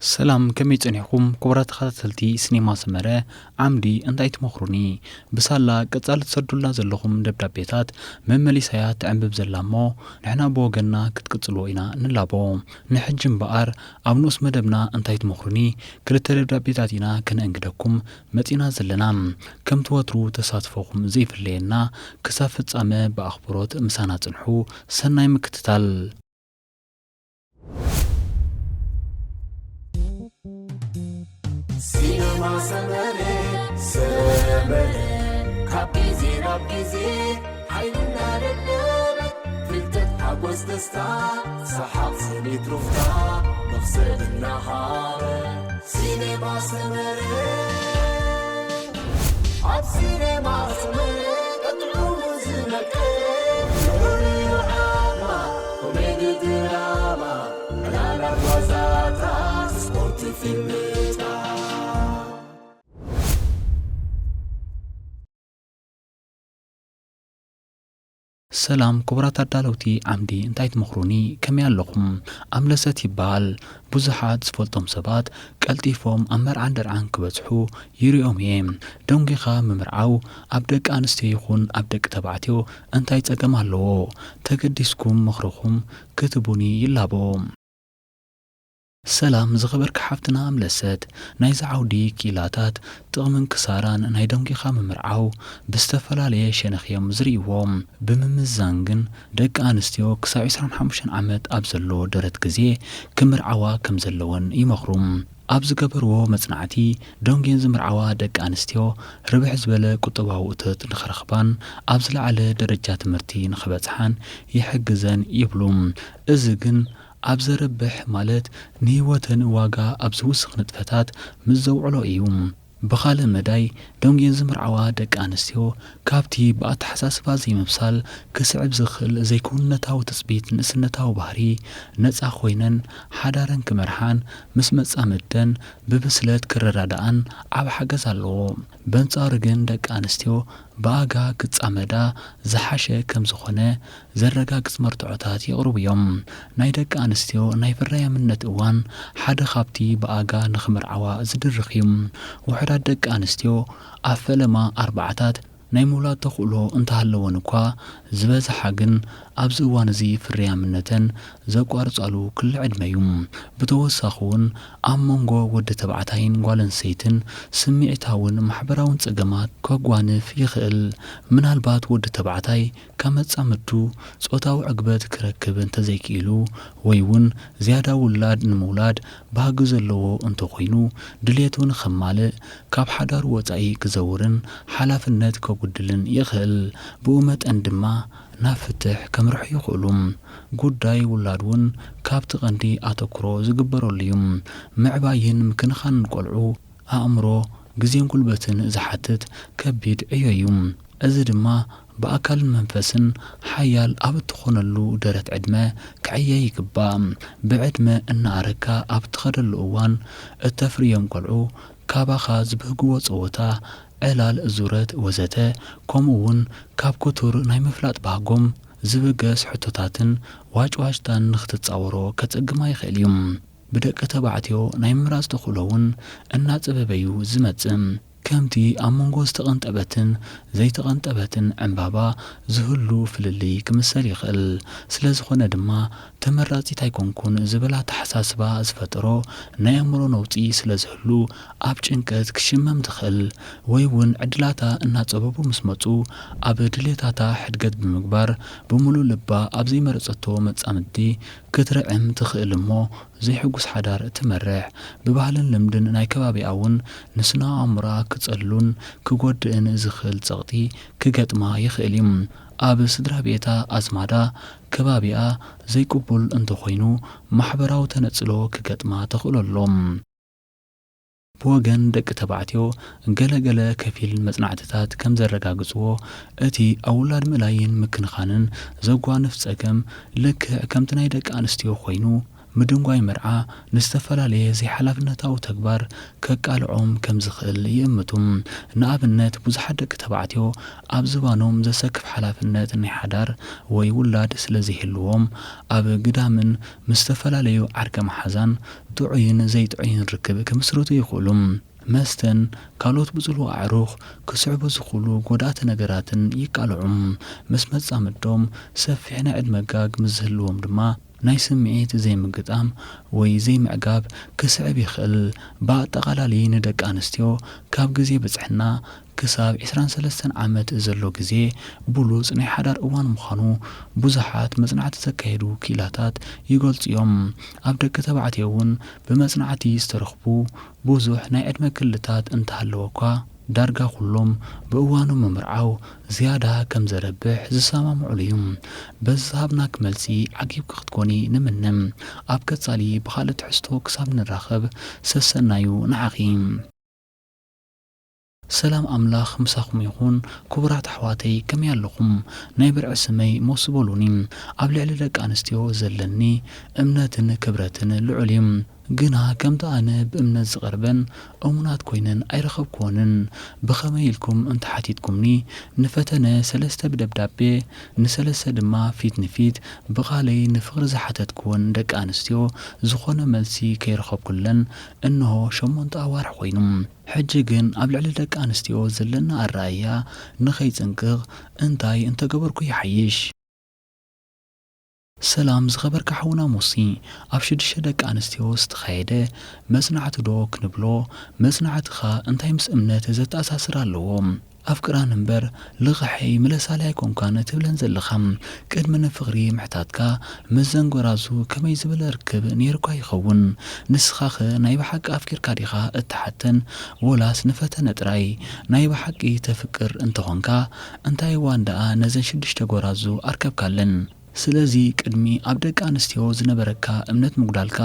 ሰላም፣ ከመይ ጸኒሕኩም ክቡራት ተኸታተልቲ ሲኔማ ሰመረ? ዓምዲ እንታይ ትመኽሩኒ? ብሳላ ቀጻሊ ትሰዱልና ዘለኹም ደብዳቤታት መመሊሳያ ትዕንብብ ዘላ እሞ፣ ንሕና ብወገንና ክትቅጽልዎ ኢና ንላቦ። ንሕጂ እምበኣር ኣብ ንኡስ መደብና እንታይ ትመኽሩኒ ክልተ ደብዳቤታት ኢና ከነእንግደኩም መጺና ዘለና። ከምቲ ወትሩ ተሳትፎኹም ዘይፍለየና፣ ክሳብ ፍጻመ ብኣኽብሮት ምሳና ጽንሑ። ሰናይ ምክትታል። ሲነማ ሰመረ ሰመረ ካብ ግዜ ናብ ግዜ ሓይልና ደደበ ፍልጠት ሓጎስ ደስታ ሰሓቕ ስኒት ሩፍታ መኽሰብ እናሃበ ሲነማ ሰመረ ኣብ ሲነማ ሰመረ ቀጥዑ ዝመቀ ንዑ ዓማ ኮሜዲ ድራማ ዕላላት ዋዛታ ስፖርት ፊልምታ ሰላም ክቡራት ኣዳለውቲ ዓምዲ እንታይ ትመኽሩኒ? ከመይ ኣለኹም? ኣምለሰት ይበሃል። ብዙሓት ዝፈልጦም ሰባት ቀልጢፎም ኣብ መርዓን ደርዓን ክበጽሑ ይሪኦም እየ። ደንጒኻ ምምርዓው ኣብ ደቂ ኣንስትዮ ይኹን ኣብ ደቂ ተባዕትዮ እንታይ ጸገም ኣለዎ? ተገዲስኩም ምኽርኹም ክትቡኒ ይላቦ። ሰላም ዝኸበርኪ ሓፍትና ኣምለሰት፣ ናይዚ ዓውዲ ክኢላታት ጥቕምን ክሳራን ናይ ደንጒኻ ምምርዓው ብዝተፈላለየ ሸነኽ እዮም ዝርእይዎ። ብምምዛን ግን ደቂ ኣንስትዮ ክሳብ ዕስራን ሓሙሽተን ዓመት ኣብ ዘሎ ደረት ግዜ ክምርዓዋ ከም ዘለወን ይመኽሩ። ኣብ ዝገበርዎ መጽናዕቲ ደንጉየን ዝምርዓዋ ደቂ ኣንስትዮ ርብሕ ዝበለ ቁጠባዊ እቶት ንኽረኽባን ኣብ ዝለዓለ ደረጃ ትምህርቲ ንኽበጽሓን ይሕግዘን ይብሉ። እዚ ግን ኣብ ዘርብሕ ማለት ንህይወተን ዋጋ ኣብ ዝውስኽ ንጥፈታት ምስ ዘውዕሎ እዩ። ብኻልእ መዳይ ደንጉየን ዝምርዓዋ ደቂ ኣንስትዮ ካብቲ ብኣተሓሳስባ ዘይምብሳል ክስዕብ ዝኽእል ዘይክውንነታዊ ትጽቢት ንእስነታዊ ባህሪ ነጻ ኮይነን ሓዳረን ክመርሓን ምስ መጻምድተን ብብስለት ክረዳድኣን ዓቢ ሓገዝ ኣለዎ። በንጻሩ ግን ደቂ ኣንስትዮ ብኣጋ ክጻመዳ ዝሓሸ ከም ዝኾነ ዘረጋግጽ መርትዖታት የቕርቡ እዮም። ናይ ደቂ ኣንስትዮ ናይ ፍርያምነት እዋን ሓደ ካብቲ ብኣጋ ንኽምርዓዋ ዝድርኽ እዩ። ውሑዳት ደቂ ኣንስትዮ ኣብ ፈለማ ኣርባዓታት ናይ ምውላድ ተኽእሎ እንተሃለወን እኳ፣ ዝበዝሓ ግን ኣብዚ እዋን እዚ ፍርያምነተን ዘቋርጻሉ ክሊ ዕድመ እዩ። ብተወሳኺ እውን ኣብ መንጎ ወዲ ተባዕታይን ጓል ኣንስተይትን ስምዒታውን ማሕበራውን ጸገማት ከጓንፍ ይኽእል። ምናልባት ወዲ ተባዕታይ ካብ መጻምድቱ ጾታዊ ዕግበት ክረክብ እንተዘይክኢሉ ወይ እውን ዝያዳ ውላድ ንምውላድ ባህጊ ዘለዎ እንተኾይኑ ድሌቱ ንኸማልእ ካብ ሓዳሩ ወጻኢ ክዘውርን ሓላፍነት ከጉድልን ይኽእል። ብኡ መጠን ድማ ናብ ፍትሕ ከምርሑ ይኽእሉ። ጉዳይ ውላድ እውን ካብቲ ቀንዲ ኣተኩሮ ዝግበረሉ እዩ። ምዕባይን ምክንኻንን ቆልዑ ኣእምሮ፣ ግዜን ጉልበትን ዝሓትት ከቢድ ዕዮ እዩ። እዚ ድማ ብኣካልን መንፈስን ሓያል ኣብ እትኾነሉ ደረት ዕድመ ክዕየ ይግባእ። ብዕድመ እናኣረግካ ኣብ እትኸደሉ እዋን እተፍርዮም ቆልዑ ካባኻ ዝብህግዎ ጸወታ፣ ዕላል፣ ዙረት ወዘተ ከምኡ እውን ካብ ክቱር ናይ ምፍላጥ ባህጎም ዝብገስ ሕቶታትን ዋጭዋጭታን ንኽትጻወሮ ከጸግማ ይኽእል እዩ። ብደቂ ተባዕትዮ ናይ ምምራጽ ተኽእሎ እውን እናጸበበ እዩ ዝመጽእ። ከምቲ ኣብ መንጎ ዝተቐንጠበትን ዘይተቐንጠበትን ዕምባባ ዝህሉ ፍልልይ ክምሰል ይኽእል። ስለ ዝኾነ ድማ ተመራጺት ኣይኮንኩን ዝብል ኣተሓሳስባ ዝፈጠሮ ናይ ኣእምሮ ነውጺ ስለ ዝህሉ ኣብ ጭንቀት ክሽመም ትኽእል። ወይ እውን ዕድላታ እናጸበቡ ምስ መጹ ኣብ ድሌታታ ሕድገት ብምግባር ብምሉእ ልባ ኣብ ዘይመረጸቶ መጻምድቲ ክትርዕም ትኽእል እሞ ዘይሕጉስ ሓዳር ትመርሕ። ብባህልን ልምድን ናይ ከባቢኣ እውን ንስነ ኣእምሮኣ ክጸሉን ክጎድእን ዝኽእል ጸቕጢ ክገጥማ ይኽእል እዩ። ኣብ ስድራ ቤታ፣ ኣዝማዳ፣ ከባቢኣ ዘይቅቡል እንተኾይኑ ማሕበራዊ ተነጽሎ ክገጥማ ተኽእሎ ኣሎ። ብወገን ደቂ ተባዕትዮ ገለ ገለ ከፊል መጽናዕትታት ከም ዘረጋግጽዎ እቲ ኣብ ውላድ ምእላይን ምክንኻንን ዘጓንፍ ጸገም ልክዕ ከምቲ ናይ ደቂ ኣንስትዮ ኮይኑ ምድንጓይ መርዓ ንዝተፈላለየ ዘይሓላፍነታዊ ተግባር ከቃልዖም ከም ዝኽእል ይእምቱ። ንኣብነት፣ ብዙሓት ደቂ ተባዕትዮ ኣብ ዝባኖም ዘሰክፍ ሓላፍነት ናይ ሓዳር ወይ ውላድ ስለ ዘይህልዎም፣ ኣብ ግዳምን ምስ ዝተፈላለዩ ዓርከ መሓዛን ጥዑይን ዘይጥዑይን ርክብ ክምስርቱ ይኽእሉ። መስተን ካልኦት ብጽልዋ ኣዕሩኽ ክስዕቡ ዝኽእሉ ጎዳእቲ ነገራትን ይቃልዑ። ምስ መጻምዶም ሰፊሕ ናይ ዕድመ ጋግ ምስ ዝህልዎም ድማ፣ ናይ ስምዒት ዘይምግጣም ወይ ዘይምዕጋብ ክስዕብ ይኽእል። ብኣጠቓላሊ ንደቂ ኣንስትዮ ካብ ግዜ ብጽሕና ክሳብ ዕስራን ሰለስተን ዓመት ዘሎ ግዜ ብሉጽ ናይ ሓዳር እዋን ምዃኑ ብዙሓት መጽናዕቲ ዘካየዱ ክኢላታት ይገልጹ እዮም። ኣብ ደቂ ተባዕትዮ እውን ብመጽናዕቲ ዝተረኽቡ ብዙሕ ናይ ዕድመ ክልታት እንተሃለወ እኳ፣ ዳርጋ ኩሎም ብእዋኑ ምምርዓው ዝያዳ ከም ዘረብሕ ዝሰማምዑሉ እዩ። በዚ ዝሃብናኪ መልሲ ዓጊብኪ ክትኮኒ ንምነ። ኣብ ቀጻሊ ብኻልእ ትሕዝቶ ክሳብ ንራኸብ ሰሰናዩ ንዓኺ። ሰላም ኣምላኽ ምሳኹም ይኹን። ክቡራት ኣሕዋተይ፣ ከመይ ኣለኹም? ናይ ብርዒ ስመይ ሞሲ በሉኒ። ኣብ ልዕሊ ደቂ ኣንስትዮ ዘለኒ እምነትን ክብረትን ልዑል እዩ። ግና ከምቲ ኣነ ብእምነት ዝቐርበን እሙናት ኮይነን ኣይረኸብክወንን። ብኸመይ ኢልኩም እንተሓቲትኩምኒ፣ ንፈተነ ሰለስተ ብደብዳቤ፣ ንሰለስተ ድማ ፊት ንፊት ብቓለይ ንፍቕሪ ዝሓተትክወን ደቂ ኣንስትዮ ዝኾነ መልሲ ከይረኸብኩለን እንሆ ሸሞንተ ኣዋርሕ ኮይኑ። ሕጂ ግን ኣብ ልዕሊ ደቂ ኣንስትዮ ዘለና ኣረኣእያ ንኸይጽንቅቕ እንታይ እንተገበርኩ ይሓይሽ? ሰላም ዝኸበርካ ሓውና ሞሲ፣ ኣብ ሽዱሽተ ደቂ ኣንስትዮ ዝተኻየደ መጽናዕቲ ዶ ክንብሎ፣ መጽናዕትኻ እንታይ ምስ እምነት ዘተኣሳስር ኣለዎ? ኣፍቅራን እምበር ልቕሐይ ምለሳለይ ኣይኮንካን ትብለን ዘለኻ። ቅድሚ ንፍቕሪ ምሕታትካ ምስዘን ጎራዙ ከመይ ዝበለ ርክብ ነይርኳ ይኸውን? ንስኻኸ ናይ ብሓቂ ኣፍቂርካ ዲኻ እትሓተን፣ ወላስ ንፈተነ ጥራይ? ናይ ብሓቂ ተፍቅር እንተኾንካ፣ እንታይ እዋን ደኣ ነዘን ሽዱሽተ ጎራዙ ኣርከብካለን? ስለዚ ቅድሚ ኣብ ደቂ ኣንስትዮ ዝነበረካ እምነት ምጉዳልካ፣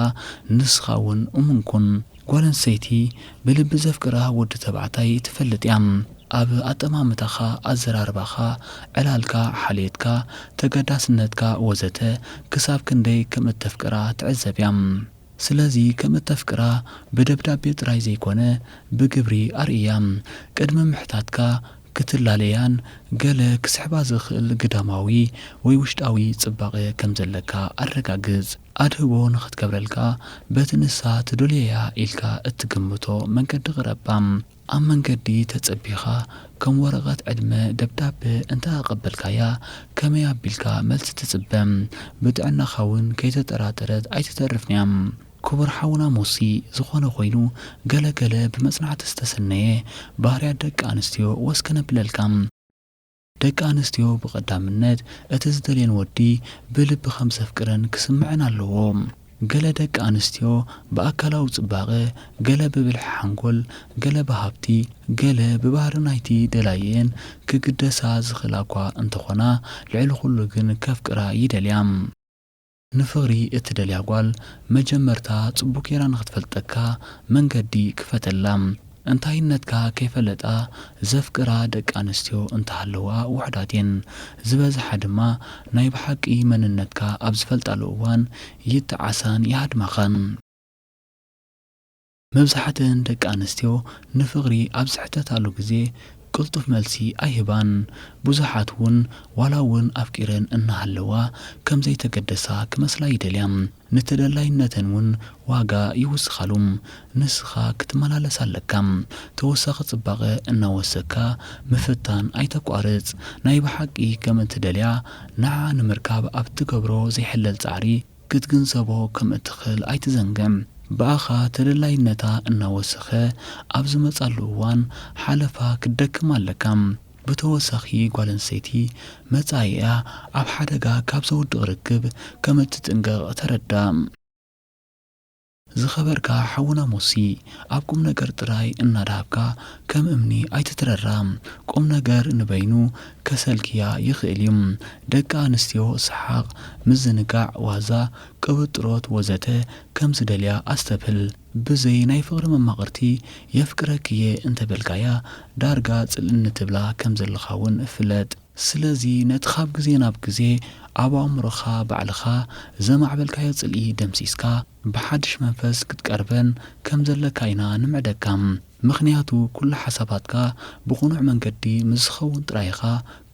ንስኻ እውን እሙን ኩን። ጓል ኣንስተይቲ ብልቢ ዘፍቅራ ወዲ ተባዕታይ ትፈልጥ እያ። ኣብ ኣጠማምታኻ፣ ኣዘራርባኻ፣ ዕላልካ፣ ሓልዮትካ፣ ተገዳስነትካ ወዘተ ክሳብ ክንደይ ከም እተፍቅራ ትዕዘብ እያ። ስለዚ ከም እተፍቅራ ብደብዳቤ ጥራይ ዘይኮነ ብግብሪ ኣርእያ። ቅድሚ ምሕታትካ ክትላለያን ገለ ክስሕባ ዝኽእል ግዳማዊ ወይ ውሽጣዊ ጽባቐ ከም ዘለካ ኣረጋግጽ። ኣድህቦ ንኽትገብረልካ በቲ ንሳ ትደልዮ'ያ ኢልካ እትግምቶ መንገዲ ቅረባ። ኣብ መንገዲ ተጸቢኻ ከም ወረቐት ዕድመ ደብዳበ እንተ ኣቐበልካያ ከመይ ኣቢልካ መልሲ ትጽበ? ብጥዕናኻ እውን ከይተጠራጠረት ኣይትተርፍን'ያ። ክቡር ሓውና ሞሲ፣ ዝኾነ ኮይኑ ገለ ገለ ብመጽናዕቲ ዝተሰነየ ባህርያት ደቂ ኣንስትዮ ወስ ከነብለልካ። ደቂ ኣንስትዮ ብቐዳምነት እቲ ዝደልየን ወዲ ብልቢ ከም ዘፍቅረን ክስምዐን ኣለዎ። ገለ ደቂ ኣንስትዮ ብኣካላዊ ጽባቐ፣ ገለ ብብልሒ ሓንጎል፣ ገለ ብሃብቲ፣ ገለ ብባህሪ ናይቲ ደላይኤን ክግደሳ ዝኽእላ እኳ እንተኾና፣ ልዕሊ ኩሉ ግን ከፍቅራ ይደልያ። ንፍቕሪ እትደልያ ጓል መጀመርታ ጽቡቕ ጌራ ንኽትፈልጠካ መንገዲ ክፈተላ። እንታይነትካ ከይፈለጣ ዘፍቅራ ደቂ ኣንስትዮ እንተሃለዋ ውሑዳት እየን። ዝበዝሓ ድማ ናይ ብሓቂ መንነትካ ኣብ ዝፈልጣሉ እዋን ይጠዓሳን ይሃድማኻን። መብዛሕትአን ደቂ ኣንስትዮ ንፍቕሪ ኣብ ዝሕተታሉ ግዜ ቅልጡፍ መልሲ ኣይህባን። ብዙሓት እውን ዋላ እውን ኣፍቂረን እናሃለዋ ከም ዘይተገደሳ ክመስላ ይደልያ። ንተደላይነተን እውን ዋጋ ይውስኻሉ። ንስኻ ክትመላለስ ኣለካ። ተወሳኺ ጽባቐ እናወሰካ ምፍታን ኣይተቋርጽ። ናይ ብሓቂ ከም እትደልያ ንዓ ንምርካብ ኣብ ትገብሮ ዘይሕለል ጻዕሪ ክትግንዘቦ ከም እትኽእል ኣይትዘንግዕ። ብኣኻ ተደላይነታ እናወሰኸ ኣብ ዝመጻሉ እዋን ሓለፋ ክትደክም ኣለካ። ብተወሳኺ ጓል ኣንስተይቲ መጻኢኣ ኣብ ሓደጋ ካብ ዘውድቕ ርክብ ከም እትጥንቀቕ ተረዳእ። ዝኸበርካ ሓውና ሞሲ፣ ኣብ ቁም ነገር ጥራይ እናደሃብካ ከም እምኒ ኣይትትረራ። ቁም ነገር ንበይኑ ከሰልክያ ይኽእል እዩ። ደቂ ኣንስትዮ ሰሓቕ፣ ምዝንጋዕ፣ ዋዛ፣ ቅብጥሮት ወዘተ ከም ዝደልያ ኣስተብህል። ብዘይ ናይ ፍቕሪ መማቕርቲ የፍቅረክ'የ እንተበልካያ ዳርጋ ጽልእኒ ትብላ ከም ዘለኻ እውን ፍለጥ። ስለዚ ነቲ ካብ ግዜ ናብ ግዜ ኣብ ኣእምሮኻ ባዕልኻ ዘማዕበልካዮ ጽልኢ ደምሲስካ ብሓድሽ መንፈስ ክትቀርበን ከም ዘለካ ኢና ንምዕደካ። ምኽንያቱ ኩሉ ሓሳባትካ ብቕኑዕ መንገዲ ምስ ዝኸውን ጥራይ ኢኻ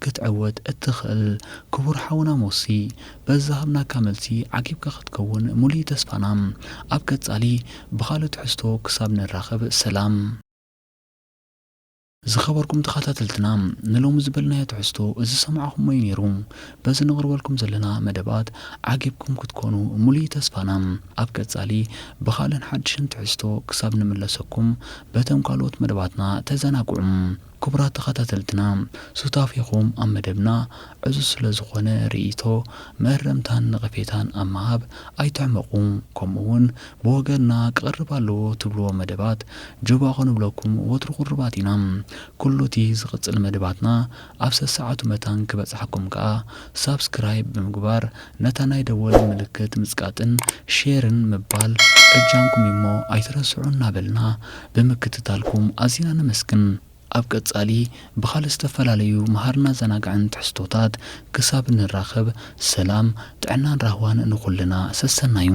ክትዕወት እትኽእል። ክቡር ሓውና ሞሲ፣ በዚ ዝሃብናካ መልሲ ዓጊብካ ክትከውን ሙሉእ ተስፋና። ኣብ ቀጻሊ ብኻልእ ትሕዝቶ ክሳብ ንራኸብ ሰላም። ዝኸበርኩም ተኸታተልትና፣ ንሎሚ ዝበልናዮ ትሕዝቶ እዚ ሰማዕኹሞ እዩ ነይሩ። በዚ ነቕርበልኩም ዘለና መደባት ዓጊብኩም ክትኮኑ ሙሉእ ተስፋና። ኣብ ቀጻሊ ብኻልእን ሓድሽን ትሕዝቶ ክሳብ ንምለሰኩም በቶም ካልኦት መደባትና ተዘናግዑ። ክቡራት ተኸታተልትና፣ ሱታፌኹም ኣብ መደብና ዕዙዝ ስለ ዝኾነ ርእይቶ፣ መእረምታን ነቐፌታን ኣብ ምሃብ ኣይትሕመቑ። ከምኡ እውን ብወገንና ክቐርብ ኣለዎ ትብልዎ መደባት ጆባኾ ንብለኩም ወትሩ ቅሩባት ኢና። ኩሉ እቲ ዝቕጽል መደባትና ኣብ ሰሰዓቱ መታን ክበጽሓኩም ከኣ ሳብስክራይብ ብምግባር ነታ ናይ ደወል ምልክት ምጽቃጥን ሼርን ምባል እጃምኩም እሞ ኣይትረስዑ እናበልና ብምክትታልኩም ኣዚና ነመስግን። ኣብ ቀጻሊ ብኻልእ ዝተፈላለዩ መሃርን ኣዘናጋዕን ትሕዝቶታት ክሳብ ንራኸብ ሰላም፣ ጥዕናን ራህዋን ንኹልና ሰሰናዩ።